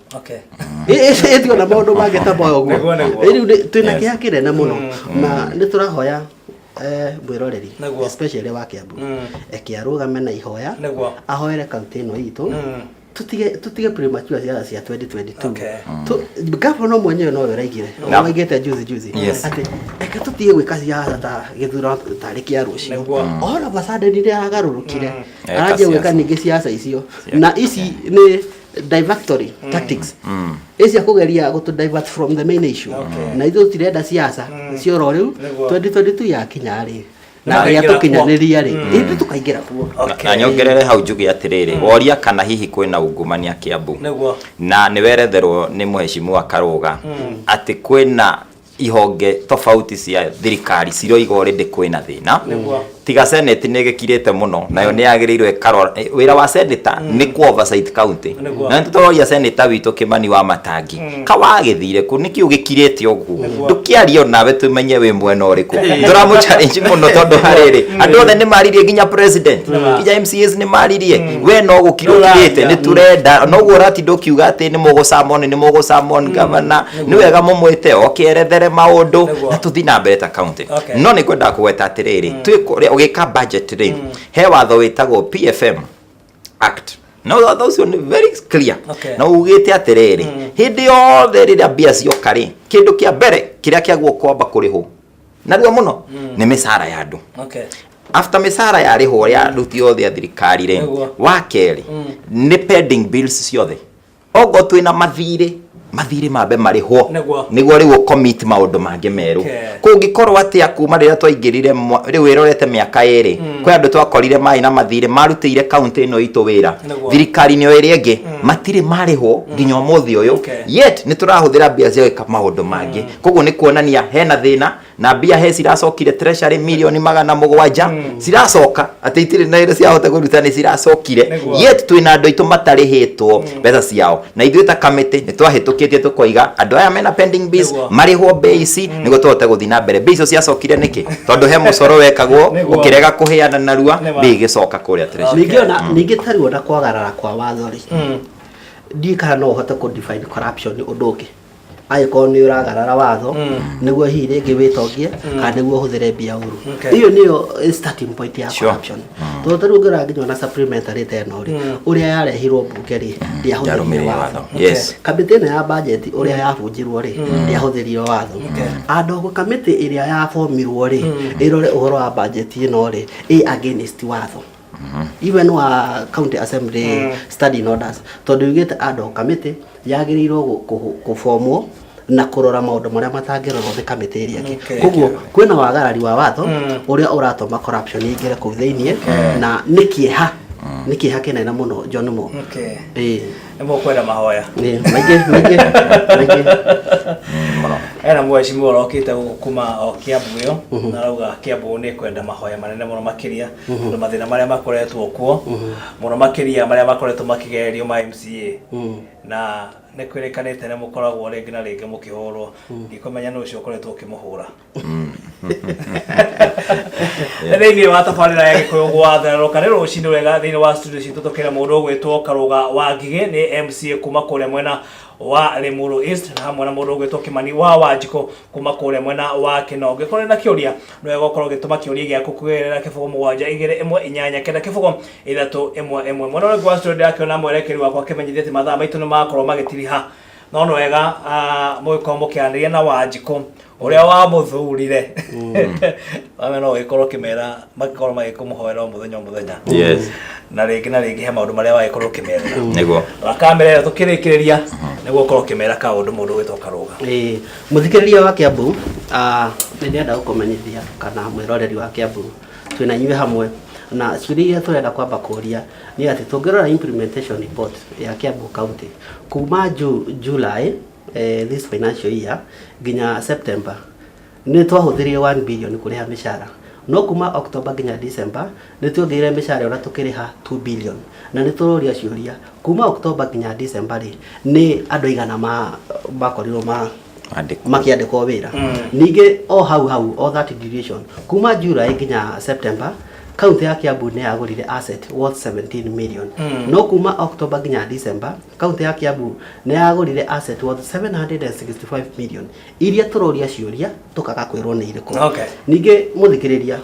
Ĩtiona maũndũ mangĩ ta moyo ũguo. Nĩguo, nĩguo. Rĩu twĩna kĩeha kĩnene mũno na nĩ tũrahoya mwĩroreri, especially wa Kiambu, eke arũgame na ihoya, ahoere kaunti ĩno itũ, tutige premature ciaca cia 2022. Gavana mwenyewe nowe ũraigire, waigĩte juzi juzi atĩ eke tũtige gwĩka ciaca ta gĩthurano tarĩ kĩa rũciũ. All of a sudden rĩrĩa aragarũrũkire, Eka aranjia gwĩka siasa. ningĩ ciaca icio, na ici nĩ divertory tactics cia kũgeria gũtũ divert from the main issue. Na ithuĩ tũtirenda ciaca cia oro rĩu. 2022 yakinya rĩ, na rĩrĩa Tũkaingĩra kuo. tũkinyanĩria rĩ, ithuĩ tũkaingĩra kuo. Na nyongerere hau njuge atĩrĩrĩ, woria kana hihi kwĩna ungumania Kiambu, na nĩ weretherwo nĩ mũheshimiwa Karũga atĩ kwĩna ihonge tofauti cia thirikari ciroiga already kwĩna thĩna. Tiga Senate nĩ ĩgĩkirĩte mũno, nayo nĩ yagĩrĩirwo ĩkarora. Wĩra wa senator nĩ kũ oversight county. Na nĩ tũroria senator witũ Kĩmani wa Matangi, ka wagĩthire kũ, nĩkĩ ũgĩkirĩte ũguo, ndũkĩarie onawe tũmenye wĩ mwena ũrĩkũ. Tũramũ challenge mũno tondũ harĩrĩ andũ othe nĩ maririe, nginya president, nginya MCAs nĩ maririe, we no gũkira ũkirĩte. Nĩ tũrenda noguo ũratinda ũkiuga atĩ nĩ mũgũ summon, nĩ mũgũ summon governor. Nĩ wega mũmwĩte oke erethere maũndũ na tũthiĩ na mbere ta county. No nĩ ngwendaga kũgweta atĩrĩrĩ, twĩ kũrĩa ũgĩka budget rĩ, he watho wĩtagwo PFM Act, na watho ũcio nĩ very clear na ugĩte atĩrĩrĩ, hĩndĩ yothe rĩrĩa mbia cioka rĩ, kĩndũ kĩa mbere kĩrĩa kĩagwo kwamba kũrĩhwo narua mũno nĩ mĩcara ya andũ. After mĩcara yarĩhwo ya aruti othe a thirikari rĩ, wa kerĩ nĩ pending bills ciothe. Okorwo twĩna mathirĩ, mathirĩ mambe marĩhwo nĩguo rĩu ũcommit maũndũ mangĩ merũ. Kũngĩkorwo atĩa kuma rĩrĩa twaingĩrire rĩu ĩrorete mĩaka 2, kwĩ andũ twakorire marĩ na mathirĩ marutĩire kaunti ĩno itũ wĩra thirikari-inĩ o ĩrĩa ĩngĩ, matirĩ marĩhwo nginya ũmũthĩ ũyũ. Yet nĩ tũrahũthĩra mbia cia gwĩka maũndũ mangĩ. Koguo nĩ kuonania hena thĩna na mbia he ciracokire treasury mirioni 700 ciracoka atĩ itirĩ na ĩrĩa ciahota kũruta nĩ ciracokire. Yet twĩna andũ aitũ matarĩhĩtwo mbeca ciao, na ithuĩ ta kamĩtĩ nĩ twahĩtũkĩtie tũkoiga andũ aya mena pending bills marĩhwo mbia ici nĩguo tũhote gũthiĩ na mbere. Mbia icio ciacokire nĩkĩ? Tondũ he mũcoro wekagwo ũkĩrega kũheana narua, mbia igĩcoka kũrĩa treasury. Ningĩ ona ningĩ tarĩu ona kwagarara kwa watho rĩ, ndiũĩ kana no ũhote kũ define corruption ũndũ ũngĩ angĩkorwo nĩ ũragarara watho nĩguo hihi rĩngĩ wĩtongie kana nĩguo ũhũthĩre mbia ũru. Ĩyo nĩyo starting point ya corruption, tondũ tarĩu ũngĩrora nginya ona supplementary ta ĩno rĩ, ũrĩa yarehirwo mbunge rĩ, ndĩahũthĩrire Ndĩarũmĩrĩire watho. watho. Kamĩtĩ ĩno ya budget ũrĩa yabunjirwo rĩ, ndĩahũthĩrire watho. Andũ kamĩtĩ ĩrĩa yabomirwo rĩ, ĩrore ũhoro wa budget ĩno rĩ, ĩ against watho even wa county assembly standing orders, tondũ yugĩte ad hoc committee yagĩrĩirwo kũbomwo na kũrora maũndũ marĩa matangĩrorwo nĩ kamĩtĩ ĩrĩa ĩngĩ. Koguo kwĩna wagarari wa watho ũrĩa ũratũma corruption ĩingĩre kũu thĩiniĩ, na nĩ kĩeha, nĩ kĩeha kĩnene mũno, John Mo. Ĩĩ. Nĩ mũkwenda mahoya. Ĩĩ, maingĩ maingĩ maingĩ. Mũno. Ena mheshimiwa ũrokĩte gũkũ kuma o Kiambu ĩyo, na arauga Kiambu nĩ kwenda mahoya manene mũno makĩria, tondũ mathĩna marĩa makoretwo kuo mũno makĩria, marĩa makoretwo makĩgererio ma MCA, na nĩ kwĩrĩkanĩte nĩ mũkoragwo rĩngĩ na rĩngĩ mũkĩhũrwo. Ndikũmenya nĩ ũcio ũkoretwo ũkĩmũhũra. Thĩinĩ wa tabarĩra ya Gĩkũyũ gwatherũka nĩ rũcinĩ rwega, thĩinĩ wa studio citũ tũkĩra mũndũ ũgwĩtwo Karũga wa Ngigĩ, nĩ MCA kuma kũrĩa mwena wa Limuru East, na hamwe na mũndũ ũgwĩtwo Kĩmani wa Wanjikũ kuma kũrĩa mwena wa Kĩnongĩ. Korwo na kĩũria, nĩ wega ũkorwo ũgĩtũma kĩũria gĩaku kũgerera 0721890311. Mwena ũrĩa ũngĩ wa studio ndĩrakĩona mwerekeri wakwa akĩmenyithia atĩ mathaa maitũ nĩ makorwo magĩtiriha, no nĩ wega mũgĩkorwo mũkĩaranĩria na Wanjikũ ũrĩa wamũthurire. Wame no ũgĩkorwo ũkĩmera magĩkorwo magĩkũmũhoera o mũthenya o mũthenya. Na rĩngĩ na rĩngĩ he maũndũ marĩa wagĩkorwo ũkĩmerĩra. Rora kamera ĩyo tũkĩrĩkĩrĩria nĩguo ũkorwo ũkĩmera kaũndũ mũndũ ũgwĩtwo Karũga. Ĩĩ, mũthikĩrĩria wa Kiambu, nĩ ndĩrenda gũkũmenyithia kana mwĩroreri wa Kiambu, twĩna inyuĩ hamwe na ciũria iria tũrenda kwamba kũria nĩ atĩ tũngĩrora implementation report ya Kiambu County kuma July this financial year nginya September, nĩ twahũthĩrire 1 billion kũrĩha mĩcara, no kuma October nginya December nĩ tuongereire mĩcara ĩyo na tũkĩrĩha 2 billion. Na nĩ tũroria ciũria, kuma October nginya December rĩ, nĩ andũ aigana makorirwo ma Andĩkwo. Makĩandĩkwo wĩra? Ningĩ o hau hau, o that duration, kuma July nginya September, kaunti ya Kiambu nĩ yagũrire asset worth 17 million, no kuma October nginya December kaunti ya Kiambu nĩ yagũrire asset worth 765 million, iria tũroria ciũria tũkaga kwĩrwo nĩ irĩkũ. Ningĩ mũthikĩrĩria,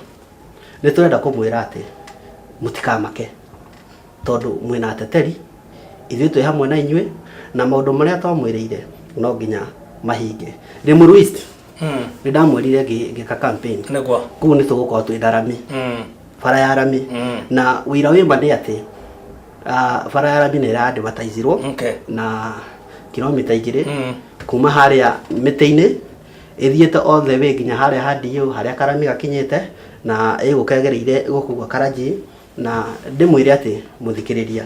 nĩ tũrenda kũmwĩra atĩ mũtikamake, tondũ mwĩna ateteri, ithuĩ twĩ hamwe na inyuĩ, na maũndũ marĩa twamwĩrĩire no nginya mahinge. Limuru East, nĩ ndamwĩrire ngĩka campaign, kũu nĩ tũgũkorwo twĩ na rami, bara ya rami, na wĩira wĩ ma nĩ atĩ bara ya rami nĩ ĩra-advertise-irwo na kilomita 2 kuma harĩa mĩtĩ-inĩ ĩthiĩte all the way nginya harĩa ha DU, harĩa karami gakinyĩte, na ĩgũka ĩgereire gũkũ gwa Karanjĩ. Na ndĩmwĩre atĩ mũthikĩrĩria,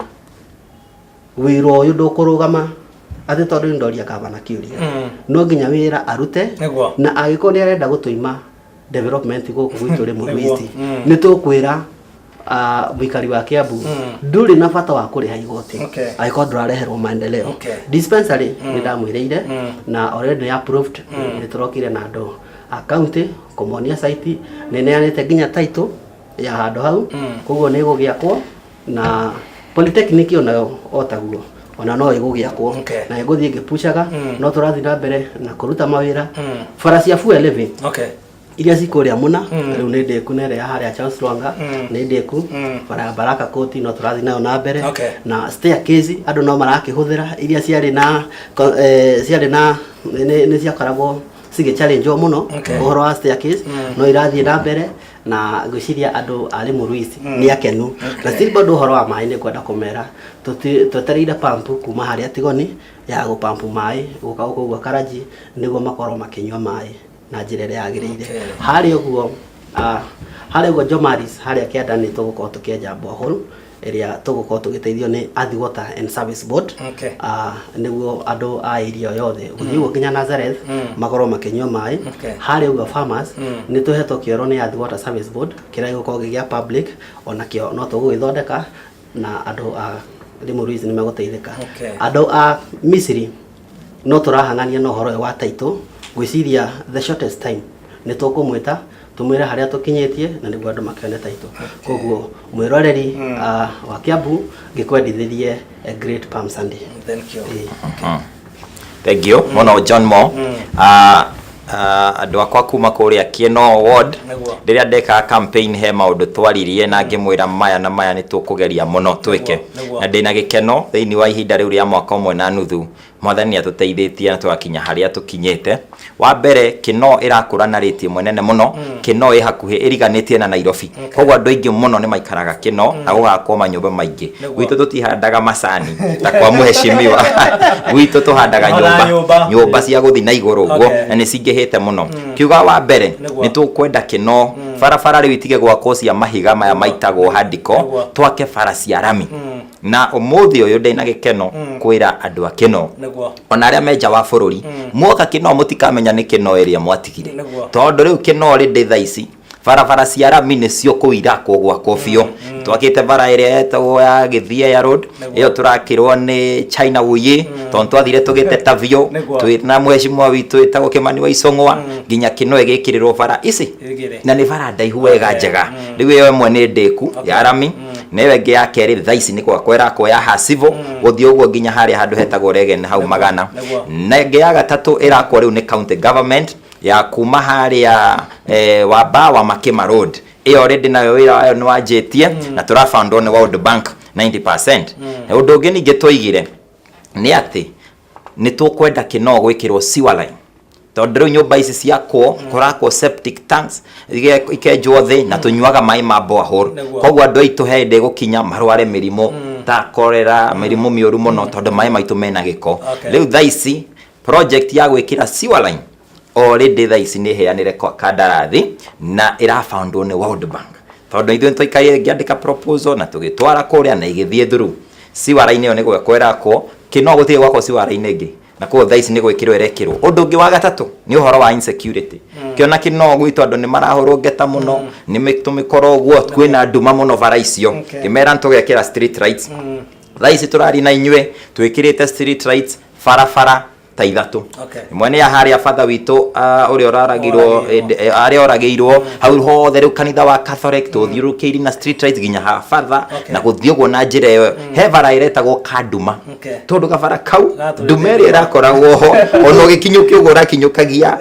wĩra ũyũ ndũkũrũgama atĩ tondũ nĩ ndoria gavana kĩũria. No nginya wĩra arute. Na angĩkorwo nĩ arenda gũtũima. Development gũkũ gwitũ Limuru Nĩguo. East, nĩ tũkwĩra mũikari wa Kiambu ndũrĩ na bata wa kũrĩha igoti angĩkorwo ndũrareherwo maendeleo. Dispensary nĩ ndamwĩrĩire na already nĩ approved. Nĩ tũrokire na andũ a county kũmonia site, nĩ neanĩte nginya title ya handũ hau, koguo nĩ ĩgũgĩakwo. Na polytechnic onayo o taguo, ona no ĩgũgĩakwo na ĩgũthiĩ ĩgĩpucaga. No tũrathiĩ na mbere na kũruta mawĩra. Bara cia fuel levy iria ci kũrĩa mũna rĩu nĩ ndĩku, na ĩrĩa ya harĩa Charles Lwanga nĩ ndĩku. Bara ya Baraka Court no tũrathiĩ nayo na mbere. Na staircase andũ no marakĩhũthĩra iria ciarĩ na ciarĩ na nĩ ciakoragwo cigĩ challenge mũno. Ũhoro wa staircase no irathiĩ na mbere, na ngwĩciria andũ a Limuru East nĩ akenu. Na still bado ũhoro wa maĩ, nĩ ngwenda kũmera twetereire pump kuma harĩa Tigoni ya gũpampu maĩ gũka gũkũ ũguo Karanji, nĩguo makorwo makĩnyua maĩ na njĩra ĩrĩa yagĩrĩire. Harĩa ũguo harĩa ũguo Jomaris, harĩa kĩanda, nĩ tũgũkorwo tũkĩenja borehole ĩrĩa tũgũkorwo tũgĩteithio nĩ Athi Water and Service Board, nĩguo andũ a area yothe gũthiĩ ũguo nginya Nazareth makorwo makĩnyua maĩ. Harĩa ũguo farmers, nĩ tũhetwo kĩoro nĩ Athi Water Service Board kĩrĩa gĩgũkorwo gĩ gĩa public, onakĩo no tũgũgĩthondeka na andũ a Limuru East nĩ megũteithĩka. Andũ a Misiri no tũrahang'ania na ũhoro ũyũ wa title. Ngwĩciria the shortest time nĩ tũkũmwĩta tũmwĩre harĩa tũkinyĩtie na nĩguo andũ makĩone title. Koguo mwĩroreri wa Kiambu, ngĩkwendithĩrie a great Palm Sunday. Thank you. Ĩĩ. Thank you mũno, John Mo. Andũ akwa kuma kũrĩa Kieno ward, rĩrĩa ndekaga campaign he maũndũ twaririe na ngĩmwĩra maya na maya nĩ tũkũgeria mũno twĩke. Na ndĩna gĩkeno thĩinĩ wa ihinda rĩu rĩa mwaka ũmwe na nuthu, Mwathani nĩ atũteithĩtie na tũgakinya harĩa tũkinyĩte. Wa mbere, Kĩno ĩrakũra na rate ĩmwe nene mũno. Kĩno ĩ hakuhĩ, ĩriganĩtie na Nairobi, koguo andũ aingĩ mũno nĩ maikaraga Kĩno na gũgakwo manyũmba maingĩ. Gwitũ tũtihandaga macani ta kwa mheshimiwa, gwitũ tũhandaga Tũhandaga nyũmba. Nyũmba. Nyũmba cia gũthiĩ na igũrũ ũguo, na nĩ cingĩhĩte mũno. Kiuga wa mbere, nĩ tũkwenda Kĩno barabara rĩu itige gwakwo cia mahiga maya maitagwo handiko, twake bara cia rami. Na ũmũthĩ ũyũ ndĩna gĩkeno kwĩra andũ a Kĩno ona arĩa me nja wa bũrũri, muoka Kĩno mũtikamenya nĩ Kĩno ĩrĩa mwatigire, tondũ rĩu Kĩno rĩndĩ thaa ici barabara cia rami nĩcio kũu irakwo gwakwo biũ. Twakĩte bara ĩrĩa yetagwo ya Gĩthiea Road. Ĩyo tũrakĩrwo nĩ China Wuyi, tondũ twathire tũgĩteta biũ twĩ na mheshimiwa witũ wĩtagwo Kĩmani wa Icũng'wa, nginya Kĩno ĩgĩkĩrĩrwo bara ici Igĩrĩ. Na nĩ bara ndaihu wega, njega. Rĩu ĩyo ĩmwe nĩ ndĩku ya rami, na ĩyo ĩngĩ ya kerĩ thaa ici nĩ gwakwo ĩrakwo ya Hasivo gũthiĩ ũguo nginya harĩa handũ hetagwo Regen hau Magana. Na ĩngĩ ya gatatũ ĩrakwo rĩu nĩ county government ya kuma harĩa Wamba wa Makima Road. Ĩyo already nayo wĩra wayo nĩ wanjĩtie na tũrabandwo nĩ World Bank 90%. Ũndũ ũngĩ ningĩ twoigire nĩ atĩ nĩ tũkwenda Kĩno gwĩkĩrwo sewer line, tondũ rĩu nyũmba ici ciakwo kũrakwo septic tanks ikenjwo thĩ na tũnyuaga maĩ ma borehole. Koguo andũ aitũ he hĩndĩ ĩgũkinya marware mĩrimũ ta korera, mĩrimũ mĩũru mũno, tondũ maĩ maitũ mena gĩko. Rĩu thaa ici project ya gwĩkĩra sewer line already thaa ici nĩ heanĩre kwa kandarathi na ĩrabandwo nĩ World Bank, tondũ ithuĩ nĩtwaikarire ngĩandĩka proposal na tũgĩtwara kũrĩa na ĩgĩthiĩ through. Sewer line ĩyo nĩ gwakwo ĩrakwo Kĩno, gũtirĩ gwakwo sewer line ĩngĩ, na koguo thaa ici nĩ gwĩkĩrwo ĩrekĩrwo. Ũndũ ũngĩ wa gatatũ nĩ ũhoro wa insecurity. Kĩona Kĩno gwitũ andũ nĩ marahũrwo ngeta mũno nĩ tũmĩkoro ũguo, kwĩna nduma mũno bara icio. Ngĩmera nĩ tũgekĩra street lights. Thaa ici tũraria na inyuĩ twĩkĩrĩte street lights barabara ta ithatũ. Ĩmwe nĩ ya harĩa batha witũ ũrĩa ũraragirwo. Oragĩirwo. Arĩa oragĩirwo hau hothe, rĩu kanitha wa Catholic tũthiũrũrũkĩirie na street lights nginya ha batha na gũthiĩ ũguo na njĩra ĩyo he bara ĩretagwo Kanduma, tondũ gabara kau Gatũrĩte nduma ĩrĩa ĩrakoragwo ho, ona ũgĩkinyũkia ũguo ũrakinyũkagia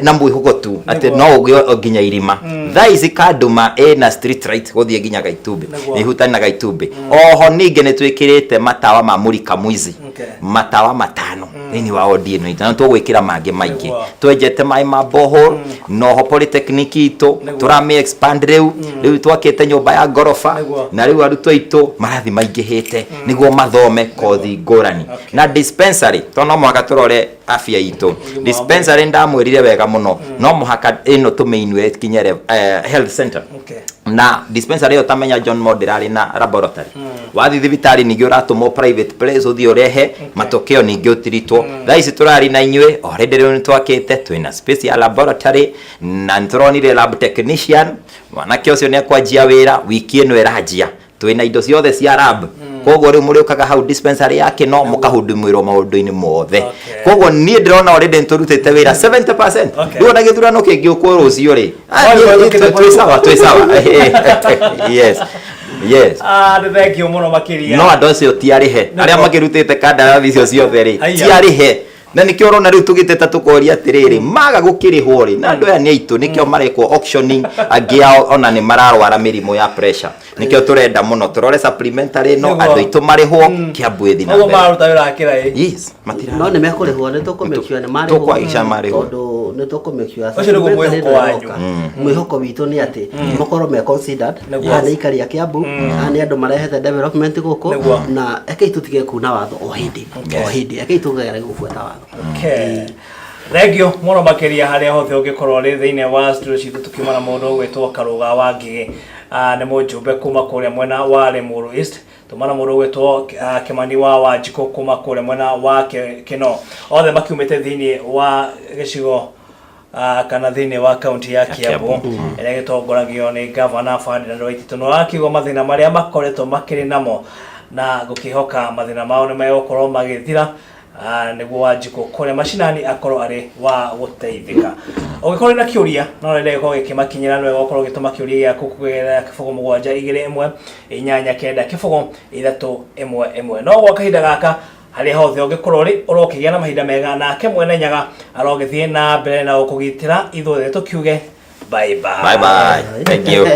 na mwĩhũgo tu atĩ no ũgĩe nginya irima. Thaa ici Kanduma ĩna street light gũthiĩ nginya Gaitumbĩ. Nĩ ihutani na Gaitumbĩ. Oho ningĩ nĩ twĩkĩrĩte matawa ma Mulika Mwizi, matawa matano thĩinĩ wa wodi ĩno itũ, na tũgwĩkĩra mangĩ maingĩ. Twenjete maĩ ma borehole, noho polytechnic itũ tũramĩ expand rĩu. Rĩu twakĩte nyũmba ya ngoroba, na rĩu arutwo aitũ marathiĩ maingĩhĩte nĩguo mathome kothi ngũrani. Na dispensary, tondũ no mũhaka tũrore afya itũ, dispensary ndamwĩrire wega mũno no mũhaka ĩno tũmĩinue ĩkinye health center. Na dispensary ĩyo, tamenya John Mo, ndĩrarĩ na laboratory. Wathiĩ thibitarĩ ningĩ ũratũmwo private place ũthiĩ ũrehe. Matokeo ningĩ ũtiritwo. Thaa ici tũrari na inyuĩ already, rĩu nĩ twakĩte, twĩna space ya laboratory na nĩ tũronire lab technician. Mwanake ũcio nĩ akwanjia wĩra wiki ĩno ĩranjia. Twĩna indo ciothe cia lab, koguo rĩu mũrĩũkaga hau dispensary ya Kĩno mũkahudumĩrwo maũndũ-inĩ mothe. Koguo niĩ ndĩrona already nĩ tũrutĩte wĩra 70%. Rĩu ona gĩthurano kĩngĩũkwo rũciũ rĩ, ah, twĩ sawa, twĩ sawa. Yes. Ah, nĩ thank you mũno makĩria. No andũ acio ti arĩhe, arĩa makĩrutĩte kandarathi icio ciothe rĩ, ti arĩhe, na nĩkĩo ũrona rĩu tũgĩteta tũkoria atĩrĩrĩ, maga gũkĩrĩhwo rĩ, na andũ aya nĩ aitũ, nĩkĩo marekwo auctioning. Angĩ ao ona nĩ mararwara mĩrimũ ya pressure. Nĩkĩo tũrenda mũno tũrore supplementary ĩno, andũ aitũ marĩhwo, Kiambu ĩthi na Ũguo mbere. maruta wĩra akĩra ĩ. Yes, matira. No nĩ mekũrĩhwo, nĩ tũkũmake nĩ marĩhwo. Tũkwahakikisha marĩhwo. Tondũ nĩ tũkũmake Ũcio nĩguo mwĩhoko wanyu. Mwĩhoko witũ nĩ atĩ makorwo me considered. Aya nĩ aikari a Kiambu, aya nĩ andũ marehete development gũkũ. Na ekei tũtige kuna watho o hĩndĩ o hĩndĩ, ekei tũgerage gũbuata watho. Okay. Thank you mũno makĩria harĩa hothe ũngĩkorwo ũrĩ thĩinĩ wa studio citũ, tũkiuma na mũndũ ũgwĩtwo Karũga wa Ngigĩ. Ah, nĩ mũjumbe kuma kũrĩa mwena wa Limuru East. Tuma na mũndũ ũgwĩtwo Kĩmani wa Wanjikũ kuma kũrĩa mwena wa Kĩno, othe makiumĩte thĩinĩ wa gĩcigo kana thĩinĩ wa kaunti ya Kiambu ĩrĩa ĩgĩtongoragio nĩ gavana Ferdinand Waititu. Na wakiuga mathĩna marĩa makoretwo makĩrĩ namo, na ngũkĩhoka mathĩna mao nĩ megũkorwo magĩthira, nĩguo Wanjikũ kũrĩa macinani akorwo arĩ wa gũteithĩka. Ũngĩkorwo na kĩũria no rĩrĩa gĩkorwo gĩkĩmakinyĩra, nĩwe gũkorwo ũgĩtũma kĩũria gĩaku kũgerera 0721890311. No gwa kahinda gaka, harĩa hothe ũngĩkorwo ũrĩ, ũrokĩgĩa na mahinda mega, nake Mwene Nyaga arogĩthiĩ na mbere na gũkũgitĩra. Ithuothe tũkiuge bye bye. Bye bye, thank you.